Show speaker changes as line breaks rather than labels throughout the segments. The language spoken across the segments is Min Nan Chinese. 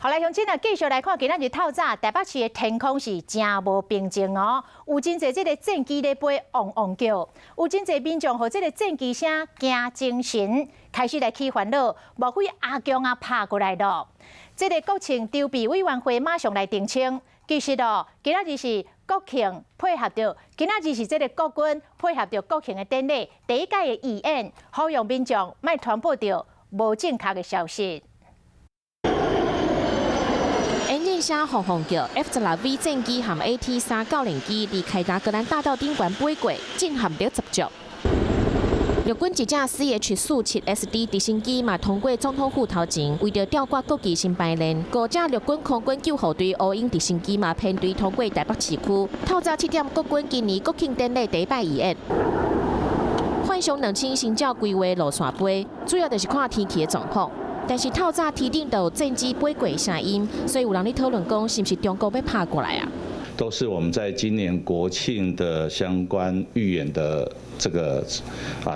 好來，鄉親啊，繼續來看今仔日透早台北市的天空是誠無平靜哦，有真濟這个戰機咧飛，嗡嗡叫，有真濟民眾予這个戰機聲驚精神，開始來起煩惱，莫非阿共啊拍過來囉？這个國慶籌備委員會馬上來澄清，其實哦，今仔日是國慶配合著，今仔日是這个國軍配合著國慶的典禮，第一屆的預演，呼籲民眾莫傳播著無正確的消息。
引擎聲轟轟叫，F-16V 戰機和 AT-3教練機佇凱達格蘭大道頂懸飛過，震撼力十足。陸軍一架 CH-47SD 直升機嘛通過總統府頭前，為著吊掛國旗先排練。五架陸軍空軍救護隊烏鷹直升機嘛編隊通過台北市區。透早7點，國軍今年國慶典禮第一擺預演。幻翔2000先照規劃路線飛，主要就是看天氣的狀況。但是透早天頂就有戰機飛過聲音，所以有人咧討論講，是毋是中國欲拍過來啊？
都是我們在今年國慶的相關預演的這個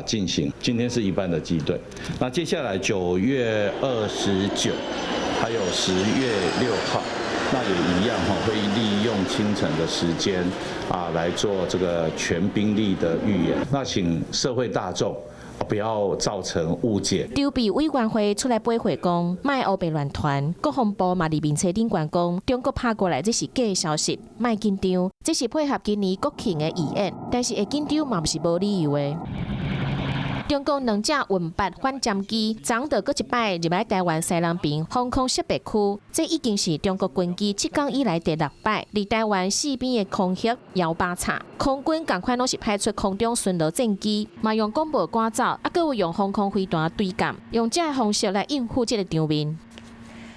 進行。今天是一般的機隊，那接下來9月29，還有10月6號，那也一樣哈，會利用清晨的時間來做這個全兵力的預演。那請社會大眾不要造成誤解。
籌備委員會出來回覆講，莫烏白亂傳。國防部嘛佇面冊頂懸講，中國拍過來這是假消息，莫緊張。這是配合今年國慶的預演，但是會緊張嘛毋是無理由的。中共兩架運八反偵機，昨昏閣一擺入來台灣西南邊防空識別區，這已經是中國軍機7工以來第六擺佇台灣四邊的空域搖擺叉。空軍仝款攏是派出空中巡邏戰機，嘛用廣播趕走，閣有用防空飛彈對艦，用這个方式來應付這个場面。